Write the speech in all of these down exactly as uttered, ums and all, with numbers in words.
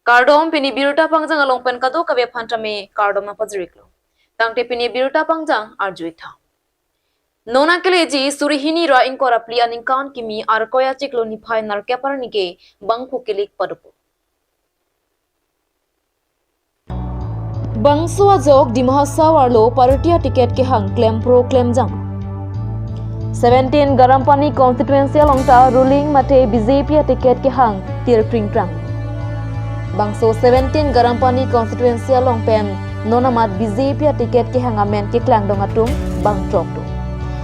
Kardom, pini birta pangjang along pen kadokave aphan tame kardom nangpajirlo. Tangte pini birta pangjang arju-ik tha. Non akeleji suri hini ra ingkoi ra phli aningkan kimi Arkoi achiklo niphai nerkep arni ke bangphu kilik padopo. Bangso ajok Dima Hasao arlo party aticket kehang klempro klemjang. Seventeen Garampani constituency along ta ruling mate B J P aticket kehang tirpring prang. Bangso seventeen Garampani constituency along pen non amat B J P aticket kehang amen keklangdong atum bangthrok do.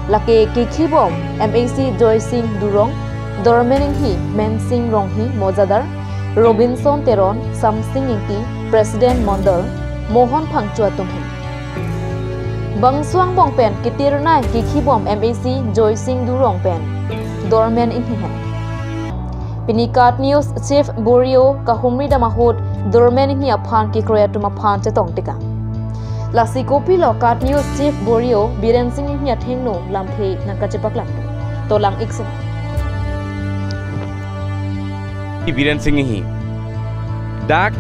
Lake kekhibom M A C Joysing Durong, Dormen Inghi, Mensing Ronghi Mojadar, Robinson Teron, Samsing Ingti, President Mondol, Mohon Phangcho atum hem. Bangso angbong pen ketirnai kekhibom M A C Joysing Durong pen Dormen Inghi hem. Pini KAT News Chief Bureau kahumri dam ahut Dormen Inghi aphan kekroi atum aphan chetong tikang. Lasi kopilo KAT News Chief Bureau Biren Singh Inghi athengno lamthe nangkachepaklang? To lang-ik sung. Biren Singh Inghi. Dak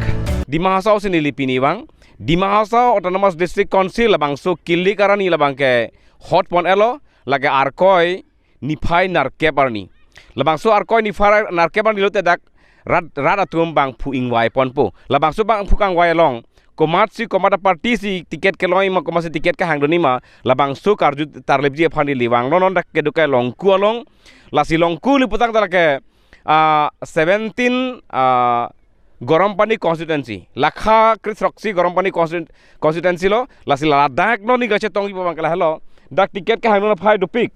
Dima Hasao si neli pini vang. Dima Hasao Autonomous District Council labangso kilik arni labang ke hot pon-elo, lake Arkoi niphai nerkep arni. Labangso Arkoi niphai nerkep arni lote dak rat, rat atum bangphu ingvai ponpo. Labangso bangphu kangvai along komatsi komat aparty si ticket kelong ma, komatsi ticket kehang dun ma, labangso karju tarlipji aphan neli vanglo non dak kedo ke Longku along. Lasi Longku li putang ta lake, ah, seventeen, ah, Garampani constituency. Lakha kre-throksi Garampani constitu-, constituency lo, lasi ladak non ni kachetongji pu abang ke lahelo. Dak ticket kehang dun aphai dopik.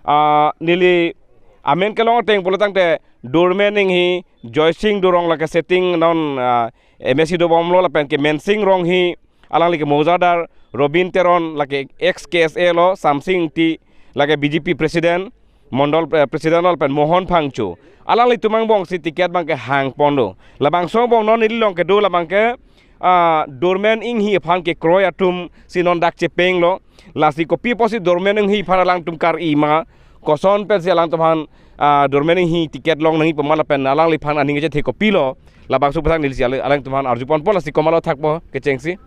Ah, neli amen kelong ateng pulo tangte Dormen Inghi, Joysing Durong lake sitting non, ah, M A C dobomlo lapen ke Mensing Ronghi, alangli ke Mojadar, Robin Teron lake ex K S A lo, Samsing Ingti lake B J P president, Mondol, eh, president lo lapen Mohon Phangcho. Alanglitum angbong si ticket abang kehang pon do. Labangso angbong non neli along kedo labang ke, ah, Dormen Inghi aphan kekroi atum si non dak chepenglo. Lasi kopi apotsi Dormen Inghi aphan alangtum kar-i ma, koson pensi alangtum aphan, ah, Dormen Inghi ticket long nangji pu ma lapen alangliphan aning kachethe kopilo, labangso aputhak neli si ale-, alangtum aphan arju ponpo, lasi komatlo thakpo kechengsi.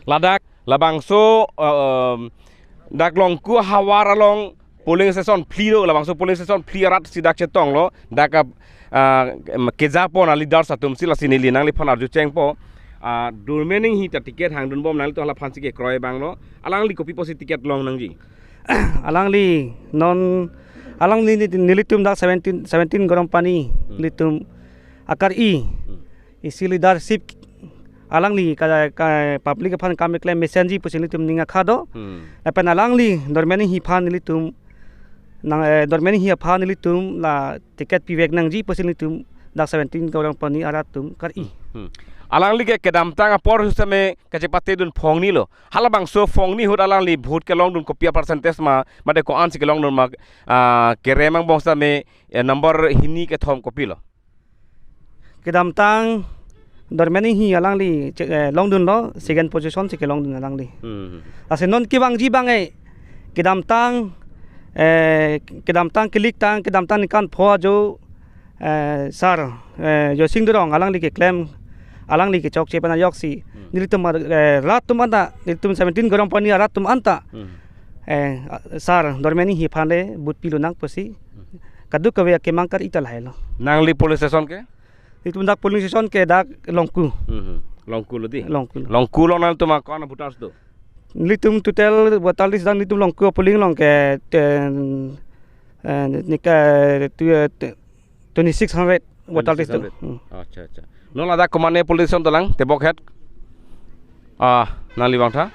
Ladak labangso, eh, em, dak Longku havar along polling station phli do, labangso polling station phli arat si dak chetonglo, dak ap-, ah, em, keja pon a-leaders atum si, lasi neli nangliphan arju chengpo. Ah, Dormen Inghi ta ticket hangdunbom, nanglitum halaphan si kekroi abang lo. Alangli kopi apotsi ticket long nangji? Alangli non, alangli ni-, nelitum dak seventeen, seventeen Garampani, hmm, nelitum akar-i. Hmm. Isi leadership alangli ka, ka public aphan kam keklem mesenji pusi nelitum ning akha do. Hmm. Lapen alangli Dormen Inghi aphan nelitum nang, eh, Dormen Inghi aphan nelitum la ticket pivek nangji pusi nelitum dak seventeen Garampani arat atum kar-i. Hmm. Alangli ke kedamtang apor sitame kachepate dun phongni lo. Halabangso phongni ahut alangli vote kelong dun kopi a-percentage ma, mate ko-ansi kelong dun ma, ah, kerem angbong sitame, eh, number hini kethom kopilo? Kedamtang Dormen Inghi alangli che-, eh, long dunlo, second position si kelong dun alangli. Hmm. Lasi non kevangji abang, eh, kedamtang, eh, kedamtang kiliktang, kedamtang ningkan pho ajo, eh, sir, eh, Joysing Durong alangli keklem, alangli kechokche pen ajoksi, hmm, nelitum, eh, rat atum anta, nelitum seventeen Garampani arat atum anta, hmm, eh, sir Dormen Inghi aphan le vote pilonang pusi, hmm, kadokave akemang kar-i ta lahelo. Nangli polling station ke? Nelitum dak polling station ke dak Longku. Hmm. Longku lo dei? Longku. Longku along nangtum ko-an a-voters do? Nelitum total voters list dak nelitum Longku polling along ke ten, eh, nika tu, eh, te-, twenty-six hundred voters list do. Twenty-six hundred. Hmm. Accha, accha. Non ladak komatne polling station dolang, tebokhet? Ah, nangli vangtha.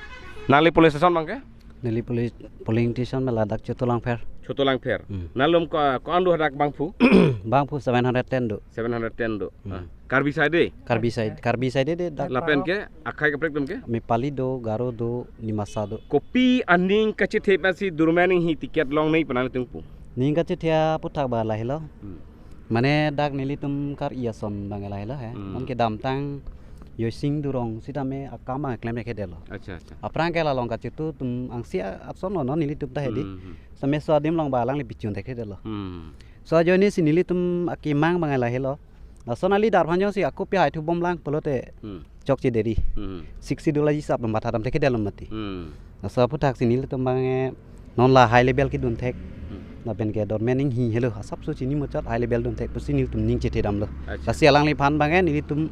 Nangli polling station abang ke? Neli polling, polling station abang ladak Chotolangpher. Chotolangpher. Hmm. Nanglum ko, ko-an do hadak bangphu? Bangphu seven hundred ten do. Seven hundred ten do. Hmm. Ah. Karbi side dei? Karbi side, Karbi side dei dak. Lapen ke, akhai kaprek atum ke? Mepali do, Garo do, Dimasa do. Kopi aning kachethe pensi Dormen Inghi ticket long nangji pu nangtum pu? Ning kachethe aputhak abang lahelo. Hmm. Mane dak nelitum kar-i ason abang lahelo he. Hmm. Non kedamtang Joysing Durong sitame akam abang klemkledet lo. Accha, accha. Aphrang ke la Longkachitu atum angsi a-, ason lo non nelitum ta he dei. Hmm, hmm. Sitame laso adim along abang alangli bichun thekthedet lo. Hmm. Laso ajoine si nelitum akemang abang lahelo. Lason a-leader aphan jongsi ako pehai thubom lang pulote Hmm. chokche deri. Hmm. Sixth Schedule aji sap lomba thadam thekhe delom mati. Hmm. Laso aphuthaksi nelitum abang, eh, non la high level kedun thek. Hmm. Lapen ke dormen inghi helo asapso chini muchot high level dun thek pusi nelitum ning chethe damlo. Acha. Lasi alangliphan abang, eh, nelitum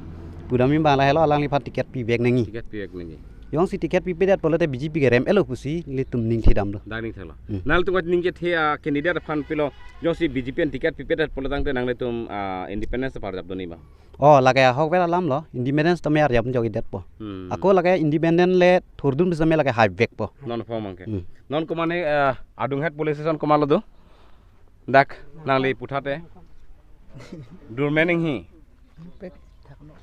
pudam abang lahelo alangliphan ticket pivek nangji. Ticket pivek nangji. Jongsi ticket pipedet pulote B J P kerem-etlo pusi nelitum ning the damlo. Dak ning theklo. Hmm. Nanglitum ning chethe a-candidate aphan pilo, jongsi B J P an ticket pipedet pulo tangte nanglitum, ah, independence parjap dun-i ma? Oh, lake ahok vel alamlo, independence tame arjap jokidetpo. Hmm. Ako lake independent le thurdun pusitame lake haivekpo. Non aphong abang ke. Hmm. Non komane, ah, adunghet police station komatlo do? Dak nangli puthot te. Dormen inghi.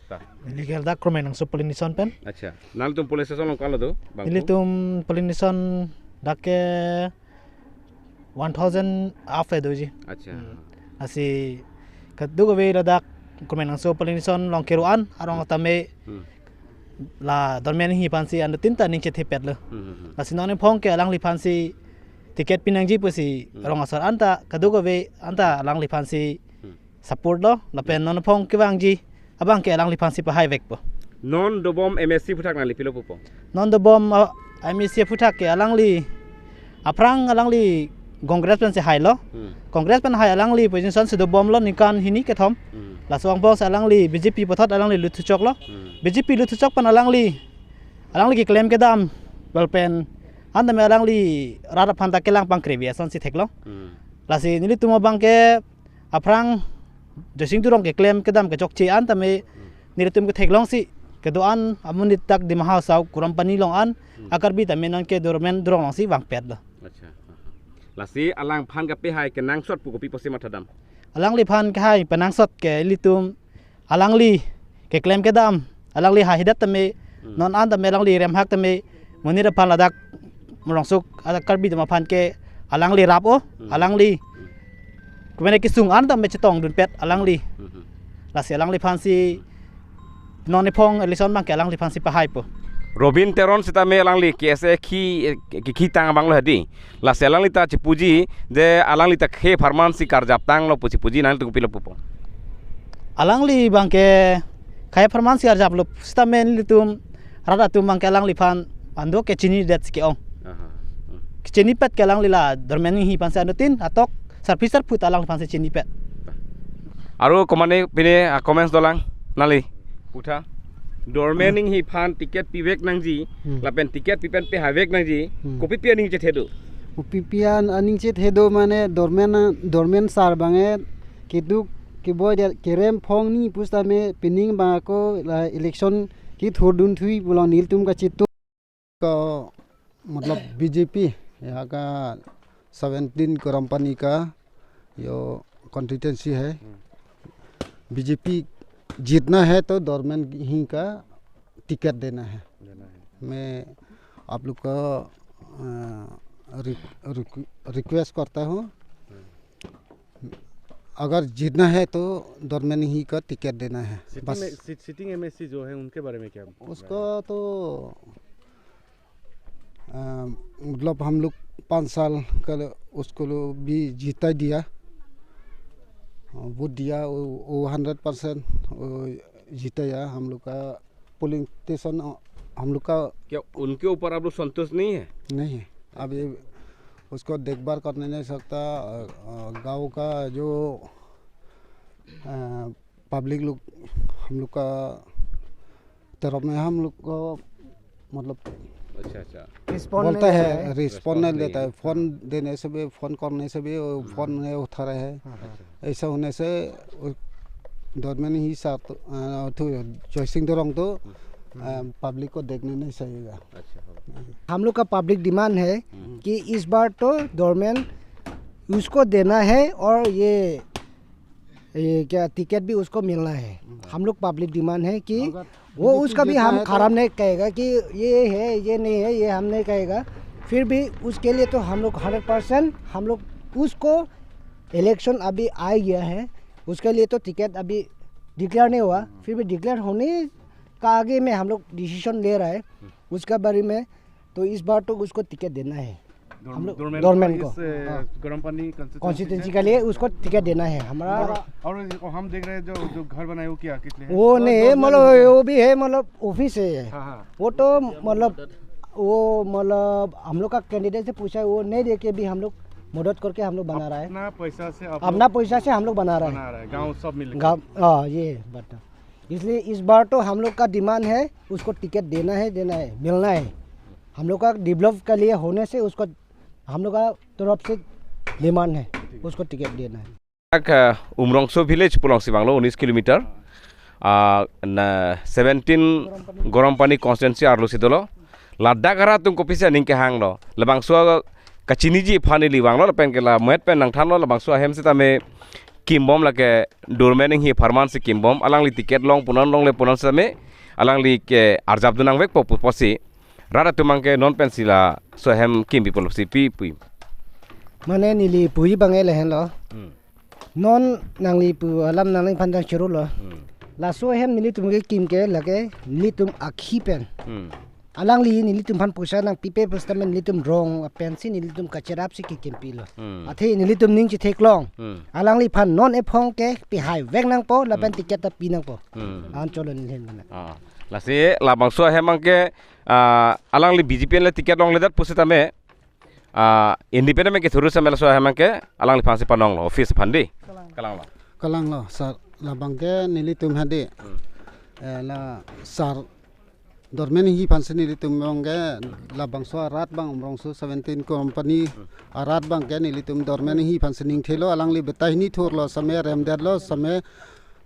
Ta. Neli ke ladak Kroimnangso police station pen. Acha. Nanglitum police station along komatlo do, bangphu? Nelitum police station dak ke one thousand up he doji. Acha. Hmm. Lasi kadokave ladak Kroimnangso police station along kedo-an arong Hmm. tame Hmm. la dormen inghi aphansi anuttin ta ning chethepetlo. Hmm, hmm, hmm. Lasi non aphong ke alangliphansi ticket pinangji pusi Hmm. rong asar anta kadokave anta alangliphansi Hmm. support lo, lapen Hmm. non aphong kevangji abang ke alangliphansi pahaivekpo. Non dobom M A C aphuthak nangli pilo pupo? Non dobom, ah, M A C aphuthak ke alangli aphrang alangli Congress pensi hailo. Hmm. Congress pen hai alangli position si dobomlo ningkan hini kethom. Hmm. Laso angbong si alangli B J P puthot alangli lut thuchoklo. Hmm. B J P lut thuchok pen alangli, alangli keklem kedam lapen antame alangli rat aphan ta kelang pangkrevi asonsi theklong. Hmm. Lasi nelitum abang ke aphrang Joysing Teron keklem kedam kechokche antame Hmm. nelitum ketheklongsi kedo-an amonit dak Dima Hasao Kurambani along an Hmm. a-Karbi tame nonke dormen dorong alongsi vangpetlo. Acha. Lasi alangphan kapehai kenangsot pu kopi pusi mathadam? Alangliphan kehai penangsot ke ilitum alangli keklem kedam, alangli haihedet tame, Hmm. non antame alangli remhak tame, monit aphan ladak Mrongso a-Karbi atum aphan ke alangli rap-o, Hmm. alangli Hmm. kumene kesung antame chetongdunpet alangli. Hmm. Lasi alangliphansi non aphong election abang ke alangliphansi pahaipo. Robin Teron sitame alangli K S A ke, ke, kekhitang abanglo hedi. Lasi alangli ta chipuji, je alangli ta khei apharman si karjap tanglo pu chipuji, nangtum kopilo pupo? Alangli abang ke khei apharman si arjaplo sitame nelitum rat atum abang ke alangliphan ando kechinidet si ke-ong. Aha. Hmm. Kechinipet ke alangli la dormen inghi aphansi anuttin atok sarpi sarpo ta alangliphansi chinipet. Aro komane pine, ah, comments dolang nangli puthot. Dormen Hmm. inghi aphan ticket pivek nangji, Hmm. lapen ticket pipen pehaivek nangji, Hmm. kopi pi aning chethe do? Kopi pi an aning chethe do mane dormen, dormen sar abang ke keduk keboi dia kerem phong ni pusitame pining abang ako la election kethurdun thui pulo nelitum kachitu. Ka, matlab, B J P, यहाँ का सेवनटीन करमपनी का यो कॉन्स्टिट्यूएंसी है। हम्म। B J P जीतना है तो डोरमेन ही का टिकट देना है। देना है। मैं आप लोग का, अ, रि-, रिक्व-, रिक्वेस्ट करता हूँ। हम्म। अगर जीतना है तो डोरमेन ही का टिकट देना है। सिटिंग बस। में, सि-, सिटिंग एमएसी जो है, उनके बारे में क्या? उसका तो, अ, मतलब, हम लोग पाँच साल का उसको लो भी जीता दिया, वोट दिया, वो, वो हंड्रेड परसेंट वो जीता या हम लोग का पोलिंग स्टेशन, अ, हम लोग का क्या उनके ऊपर आप लोग संतुष्ट नहीं है? नहीं है। अभी उसको देखभाल करने नहीं सकता। अ, अ, गाँव का जो, अ, पब्लिक लोग हम लोग का तरफ में हम लोग को, मतलब, अच्छा, अच्छा। रिस्पॉन्ड बोलता नहीं है, देता है। रिस्पॉन्ड नहीं रिस्पॉन्ड नहीं देता है। है। फोन देने से भी, फोन करने से भी वो हम्म। फोन नहीं उठा रहे हैं। हाँ, हाँ। अच्छा। ऐसा होने से वो डोरमेन ही साथ, अ, तो जयसिंह तेरोंग तो, हम्म। अ, पब्लिक को देखने नहीं चाहिएगा। अच्छा, हाँ। हम लोग का पब्लिक डिमांड है हम्म। कि इस बार तो डोरमेन उसको देना है और ये, ये क्या टिकट भी उसको मिलना है। हम्म। हम लोग पब्लिक डिमांड है कि अगर वो बीजेपी उसका भी जीतना हम है तो खराब नहीं कहेगा कि ये है, ये नहीं है, ये हम नहीं कहेगा। फिर भी उसके लिए तो हम लोग हंड्रेड परसेंट हम लोग उसको इलेक्शन अभी आ गया है, उसके लिए तो टिकट अभी डिक्लेयर नहीं हुआ, हम्म। फिर भी डिक्लेयर होने का आगे में हम लोग डिसीजन ले रहा है। हम्म। उसके बारे में तो इस बार तो उसको टिकट देना है। हम लोग डोरमेन डोरमेन को, को। इस, अ, हाँ। गरम पानी कॉन्स्टिट्यूएंसी कॉन्स्टिट्यूएंसी से? के लिए उसको टिकट देना है हमारा। और, और वो हम देख रहे हैं जो, जो घर बनाए वो क्या, किस लिए है? वो नहीं है, मतलब वो भी है, मतलब ऑफिस है ये। हाँ, हाँ। वो तो मतलब, वो मतलब हम लोग का कैंडिडेट से पूछा है, वो नहीं दे के भी हम लोग मदद करके हम लोग बना रहा है। अपना पैसा से आप अपना लोग पैसा से हम लोग बना रहा है। बना रहा है, गाँव सब मिलकर। गाँव, हाँ, ये बात है। इसलिए इस बार तो हम लोग का डिमांड है, उसको टिकट देना है, देना है, मिलना है। हम लोग का डेवलप के लिए होने से उसको हम लोग का तरफ से डिमांड है, उसको टिकट देना है। Dak, uh, Umrongso village pulang si vanglo, unis kilometer. Uh, na seventeen Gorompani constituency arlo si dolo. Ladak arat atum kopisi aning kehanglo. Labangso kachiniji aphan ili vanglo, lapen ke la met pen nangthanlo, labangso ahem sitame kimbom, lake Dormen Enghi apharman si kimbom, alangli ticket long punon longle punon sitame, alangli ke arjap dun nangvekpo pu pusi. Rat atum abangke non pensi laso ahem kimbi pulo si pi pu. Mane neli puji abang lahenlo. Hmm. Non nangli pu alam nangliphan ta choro lo. Hmm. Laso ahem nelitum kekim ke lake nelitum akhi pen. Hmm. Alangli nelitum aphan poisa nangpipe pu sitame nelitum rong apensi nelitum kacherap si kekim pilo. Hmm. Athe nelitum ning chetheklong. Hmm. Alangliphan non ephong ke pehai vek nangpo lapen Hmm. ticket ta pi nangpo. Hmm. Ancholo neli hen mana. Ah. Lasi labangso ahem abangke, ah, alangli B J P le ticket longledet pusitame, ah, independent ke thuru sitame laso ahem abangke alangliphan si panonglo, office aphan di. Kalang. Kalanglo. Kalanglo, sir, labangke nelitum hadi. Hmm. Eh, la sir Dormen Enghi aphan si nelitum abangke labangso arat abang Umrongso seventeen Gorompani Hmm. arat abangke nelitum Dormen Enghi aphan si ningthelo, alangli betai hini thurlo sitame remdetlo sitame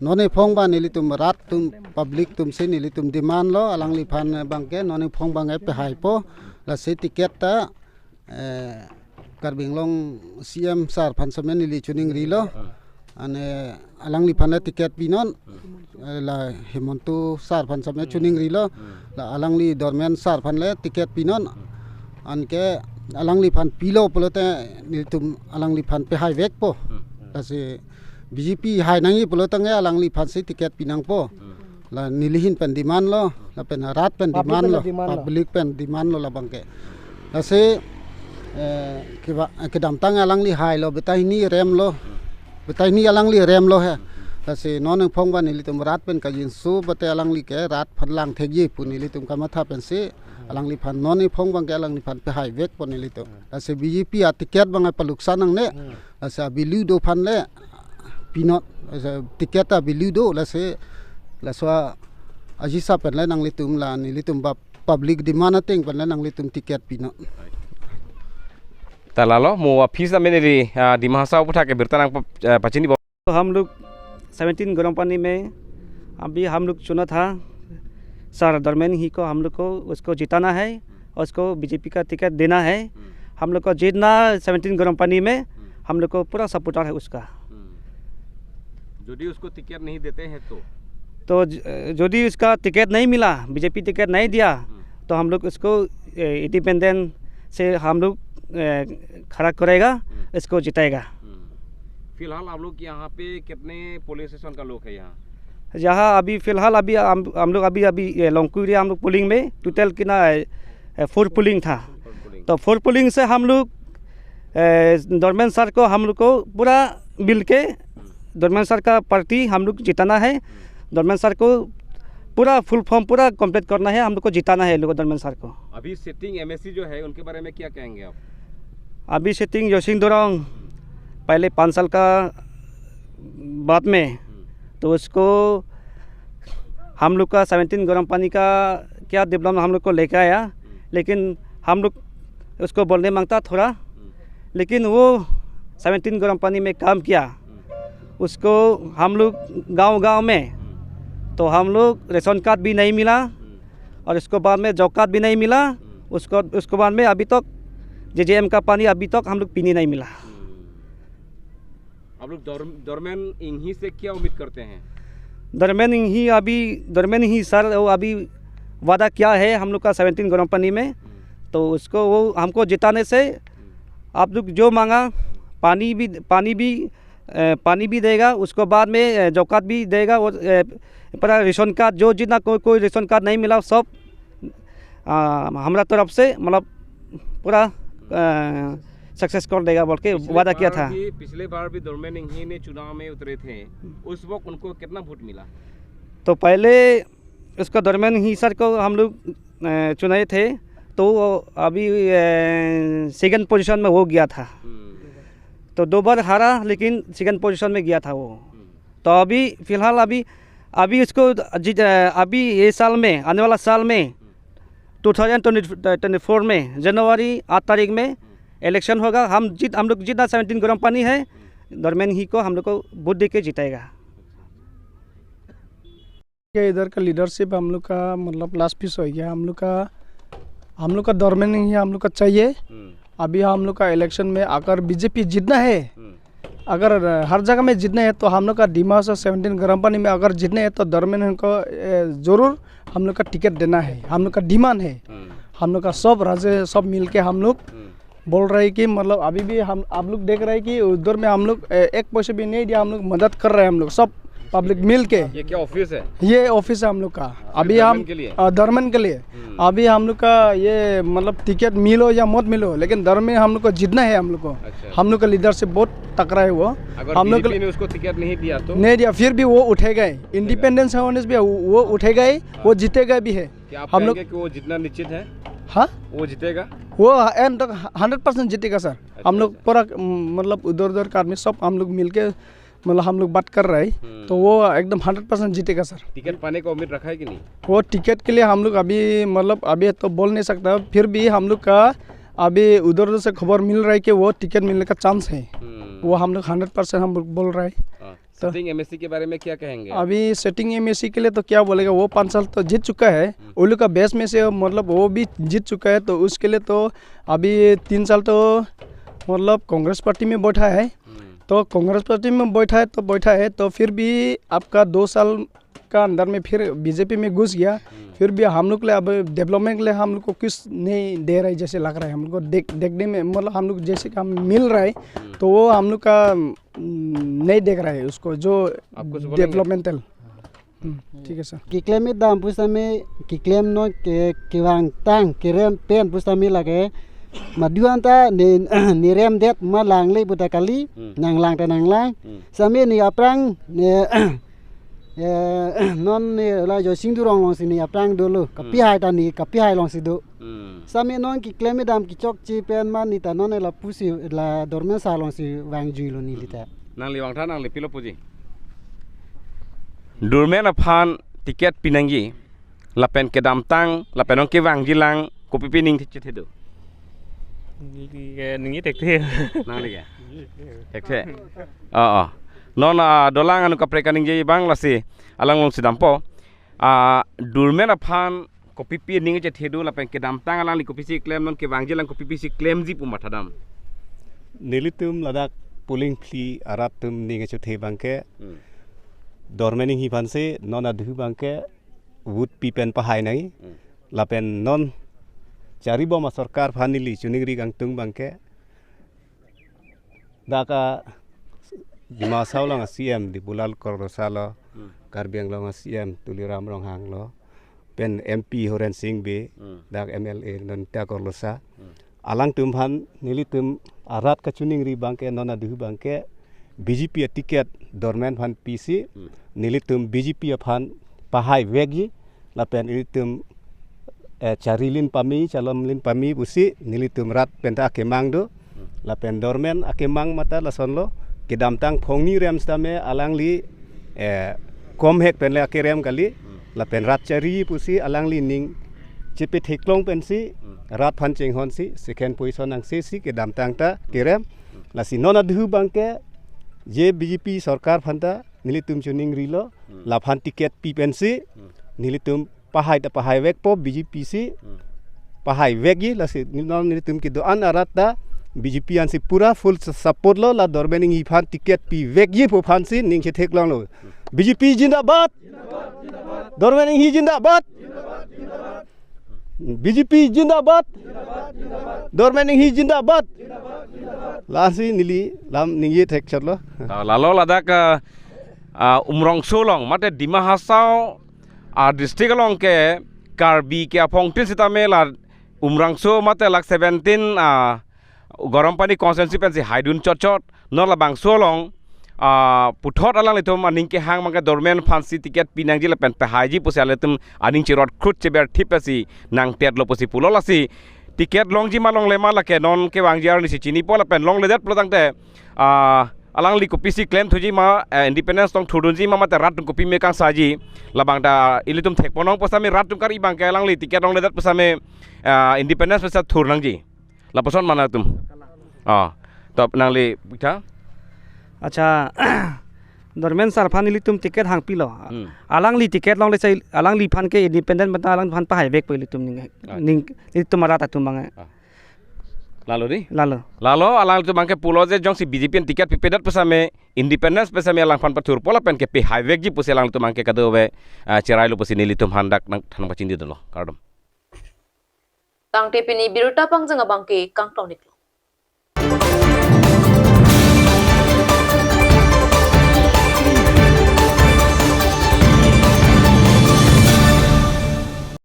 non ephong abang nelitum rat atum public atum si nelitum demand lo, alangliphan abangke non ephong abangke pehaipo, lasi ticket ta, eh, Karbi Anglong C M sir aphan sitame neli choningrilo. Ane alangliphan le ticket pinon. Eh, la Himanta sir aphan sitame choningrilo. La alangli Dormen sir aphan le ticket pinon. Anke alangliphan pilo pulote nelitum alangliphan pehai vekpo. Lasi B J P hai nangji pulo tangte alangliphan si ticket pi nangpo. Hmm. La neli ahin pen demand lo, lapen rat pen Public demand pen lo, demand lo. Public pen demand lo labangke. Lasi, eh, keba-, kedamtang alangli hailo, betai hini remlo. Betai hini alangli remlo he. Lasi non ephong abang nelitum rat pen kajinso bate alangli ke rat aphan lang thekji pu nelitum kamatha pensi alangliphan non ephong abangke alangliphan pehai vekpo nelitum. Lasi B J P aticket abang paluksan nangne. Hmm. Lasi avalue do aphan le pinon, lasi ticket avalue do, lasi laso ajisa pen le nanglitum la nelitum ba public demand ateng pen le nanglitum ticket pinon. Ta lalo mo aphi sitame neli, ah, Dima Hasao aputhak ke birta nang pa-, ah, pachini bo. तो हम लोग सेवनटीन गरम पानी में अभी हम लोग चुना था, सर धर्मेंद्र ही को, हम लोग को उसको जिताना है, उसको बीजेपी का टिकट देना है। हम्म। हम लोग को जीतना सेवनटीन गरम पानी में, हम्म। हम लोग को पूरा सपोर्टर है उसका। हम्म। यदि उसको टिकट नहीं देते हैं तो? तो ज-, यदि उसका टिकट नहीं मिला, बीजेपी टिकट नहीं दिया, हम्म। तो हम लोग उसको, ए, इंडिपेंडेंट से हम लोग, ए, खड़ा करेगा, हम्म। इसको जिताएगा। हम्म। फिलहाल आप लोग यहाँ पे कितने पोलिंग स्टेशन का लोग है यहाँ? यहाँ अभी फिलहाल अभी हम, हम लोग अभी, अभी ये लोंगकु एरिया हम लोग पोलिंग में टोटल कितना है, ए, फोर पोलिंग था। Four polling. तो फोर पोलिंग से हम लोग, ए, धर्मेंद्र सर को हम लोग को पूरा मिल के धर्मेंद्र सर का पार्टी हम लोग जिताना है। धर्मेंद्र सर को पूरा फुल फॉर्म पूरा कंप्लीट करना है, हम लोग को जिताना है लोग धर्मेंद्र सर को। अभी सिटिंग एमएसी जो है उनके बारे में क्या कहेंगे आप? अभी सिटिंग जोसिंग दोरंग पहले पाँच साल का बाद में, हम्म। तो उसको हम लोग का सेवनटीन गरम पानी का क्या डेवलपमेंट हम लोग को लेके आया, हम्म। लेकिन हम लोग उसको बोलने मांगता थोड़ा, हम्म। लेकिन वो सेवनटीन गरम पानी में काम किया, हम्म। उसको हम लोग गांव-गांव में, हम्म। तो हम लोग रेशन कार्ड भी नहीं मिला, हम्म। और उसको बाद में जॉब कार्ड भी नहीं मिला, हम्म। उसको, उसको बाद में अभी तक जेजेएम का पानी अभी तक हम लोग पीने नहीं मिला। हम्म। आप लोग धर्म-, धर्मेन इंगही से क्या उम्मीद करते हैं? धर्मेन इंगही अभी, धर्मेन इंगही सर, वो अभी वादा किया है हम लोग का सेवनटीन गरम पानी में, हम्म। तो उसको, वो हमको जिताने से हम्म। आप लोग जो मांगा, पानी भी, पानी भी, अ, पानी भी देगा, उसको बाद में, अ, जॉब कार्ड भी देगा, और, अ, पूरा रेशन कार्ड, जो जितना कोई, कोई रेशन कार्ड नहीं मिला, सब, अ, हमारा तरफ से, मतलब, पूरा सक्सेस कर देगा बोल के पिछले वादा किया बार था। भी, पिछले बार भी धर्मेन इंगही ने चुनाव में उतरे थे, उस वक्त उनको कितना वोट मिला? तो पहले उसको धर्मेन इंगही सर को हम लोग अ, चुनाए थे, तो वो अभी सेकंड पोजीशन में वो गया था। हम्म। तो दो बार हारा, लेकिन सेकंड पोजीशन में गया था वो। हम्म। तो अभी फिलहाल अभी अभी उसको जीत अ, अभी ये साल में, आने वाला साल में, two thousand twenty twenty four में जनवरी आठ तारीख में इलेक्शन होगा। हम जीत हम लोग जितना सेवनटीन ग्राम पानी है, धर्मेन इंगही को हम लोग को वोट दे के जिताएगा। के इधर का लीडरशिप हम लोग का, मतलब, लास्ट पीस हो गया। हम लोग का हम लोग का धर्मेन इंगही हम लोग का चाहिए। हम्म। अभी हम लोग का इलेक्शन में अगर बीजेपी जीतना है, हम्म। अगर हर जगह में जीतना है, तो हम लोग का डिमा हासाओ सेवनटीन ग्राम पानी में अगर जीतना है, तो धर्मेन इंगही को, ए, जरूर हम लोग का टिकट देना है। हम लोग का डिमांड है। हम्म। हम लोग का सब राज्य, सब मिलके हम लोग हम्म। बोल रहे हैं कि, मतलब, अभी भी हम, आप लोग देख रहे हैं कि उधर में हम लोग, ए, एक पैसे भी नहीं दिया, हम लोग मदद कर रहे हैं, हम लोग सब पब्लिक मिल के। ये क्या ऑफिस है? ये ऑफिस है हम लोग का। अभी धर्मेन हम के लिए? अ, धर्मेन के लिए। हम्म। अभी हम लोग का ये, मतलब, टिकट मिलो या मत मिलो, लेकिन धर्मेन हम लोग को जीतना है हम लोग को। अच्छा। हम लोग का लीडरशिप बहुत तगड़ा है वो। अगर हम लोग बीजेपी ने उसको टिकट नहीं दिया तो? नहीं दिया, फिर भी वो उठेगा ही। इंडिपेंडेंस होने से भी वो, वो उठेगा ही, वो जीतेगा भी है। क्या आप हम लोग कहेंगे कि वो जीतना निश्चित है? हाँ? वो जीतेगा? वो एम तो हंड्रेड परसेंट जीतेगा सर। अच्छा, हम लोग अच्छा। पूरा, उम, मतलब, उधर उधर का आदमी सब हम लोग मिलके, मतलब, हम लोग बात कर रहे हैं, हम्म। तो वो एकदम हंड्रेड परसेंट जीतेगा सर। टिकट पाने का उम्मीद रखा है कि नहीं? वो टिकट के लिए हम लोग अभी, मतलब, अभी तो बोल नहीं सकता, फिर भी हम लोग का अभी उधर उधर से खबर मिल रहा है कि वो टिकट मिलने का चांस है। हम्म। वो हम लोग हंड्रेड परसेंट हम लोग बोल रहे हैं। हाँ। तो सिटिंग एमएसी के बारे में क्या कहेंगे? अभी सिटिंग एमएसी के लिए तो क्या बोलेगा, वो पाँच साल तो जीत चुका है। हम्म। उन लोग का बेस में से, मतलब, वो भी जीत चुका है, तो उसके लिए तो अभी तीन साल तो, मतलब, कांग्रेस पार्टी में बैठा है। हम्म। तो कांग्रेस पार्टी में बैठा है तो बैठा है, तो फिर भी आपका दो साल का अंदर में फिर बीजेपी में घुस गया। हम्म। फिर भी हम लोग के लिए अब डेवलपमेंट के लिए हम लोग को कुछ नहीं दे रहा है जैसे लग रहा है। हम लोग को देख, देखने में, मतलब, हम लोग जैसे कि हम मिल रहा है, हम्म। तो वो हम लोग का, हम्म, नहीं देख रहा है उसको, जो आपको कुछ बोलेंगे? डेवलपमेंटल। हम्म, ठीक है sir. Keklem-et dam pusitame, keklem non ke, kevangtang kerem pen pusitame lake madu anta ne, ne remdet ma langle puta kali, Hmm. nanglang ta nanglang. Hmm. Sitame ne aphrang ne, eh, non ne la Joysing Teron alongsi ne aphrang dolo. Hmm. Kapi hai ta ne, kapi hai alongsi do. Hmm. Sitame non keklem-et dam kechokche pen ma ne ta non lapusi la dormen sa alongsi vangjuilo neli ta. Nangli vangtha, nangli pilo puji. Dormen aphan ticket pinangji, lapen kedamtang, lapen ong kevangjilang, kopipi ning chethe do? Neli ke ningje thekthe. Nangli ke? Thekthe. Oh, oh. Non, ah, dolang anu kaprek kaningje abang lasi alang alongsi dampo. Ah, dormen aphan kopipi ning chethe do lapen kedamtang alangli kopisi klem, non kevangjilang kopipisi klemji pu mathadam? Nelitum ladak polling phli arat atum ning chethe abangke, Hmm. Dormen Enghi aphansi non adhu abangke vote pi pen pahai nangji. Hmm. Lapen non charibom asorkar aphan neli choningri kangtung abangke, dak a Dima Hasao along a CEM Debolal Gorlosa lo, Hmm. Karbi Anglong a CEM Tuliram Ronghang lo, pen MP Horen Sing Bey, Hmm. dak MLA Nonita Gorlosa. Hmm. Alangtum aphan nelitum arat kachoningri abangke, non adhu abangke BJP a ticket dormen aphan pisi, Hmm. nelitum BJP aphan pahai vekji, lapen ilitum, eh, charilin pame, chalomlin pame pusi nelitum rat pen ta akemang do. Hmm. Lapen dormen akemang mate lasonlo, kedamtang phongni rem sitame alangli, eh, komhek pen le akerem kali. Hmm. Lapen rat chari pusi alangli ning chepetheklong pensi, Hmm. rat aphan chinghonsi second position nangse si kedamtang ta kerem. Hmm. Lasi non adhu abangke je BJP sorkar aphan ta nelitum choningrilo, Hmm. laphan ticket pi pensi, Hmm. nelitum pahai ta pahai vekpo BJP si, Hmm. pahai vekji, lasi non nelitum kedo-an arat ta BJP ansi pura full support lo, la Dormen Enghi aphan ticket pi vekji pu aphansi ning chetheklonglo. Hmm. BJP zindabad! Dormen Enghi zindabad! BJP zindabad! Dormen Enghi zindabad! Lasi neli lam ningje thekchotlo. Ah, lalo ladak, ah, ah, Umrongso along, mate Dima Hasao, ah, district along ke Karbi ke aphongtin sitame la Umrongso mate lak seventeen, ah, Garampani constituency pensi haidun chotchot, non labangso along, ah, puthot alanglitum aning kehang abangke dormen aphansi ticket pinangji lapen pehaiji pusi alanglitum aning chirot khrut cheber thip pensi nangtetlo pusi pulo. Lasi ticket longji ma longle ma lake non kevangji arnisi chinipo lapen longledet pulo tangte, ah, alangli kopisi klem thuji ma, eh, independence tong thurdunji ma mate rat atum kopi me kangsaji, labang ta ilitum thekponong pusitame rat atum kari abangke alangli ticket longledet pusitame, ah, independence pusi thur nangji. Lapuson mana atum. Ah, top nangli pitha. Acha, dormen sar aphan ilitum ticket hangpilo. Hmm. Alangli ticket longle sai alangliphan ke independent mate alangphan pahai vekpo ilitum ning. Ah. Ning ilitum arat atum abang. Ah. Lalo di? Lalo. Lalo alanglitum abangke pulo je jongsi B J P an ticket pipedet pusitame independence pusitame alangphan pathurpo lapen ke pehai vekji pusi alanglitum abangke kadokave, ah, cherailo pusi nelitum aphan dak nangthan pachini dolo. Kardom. Tangte pini birta pangjang abangke kangtonik.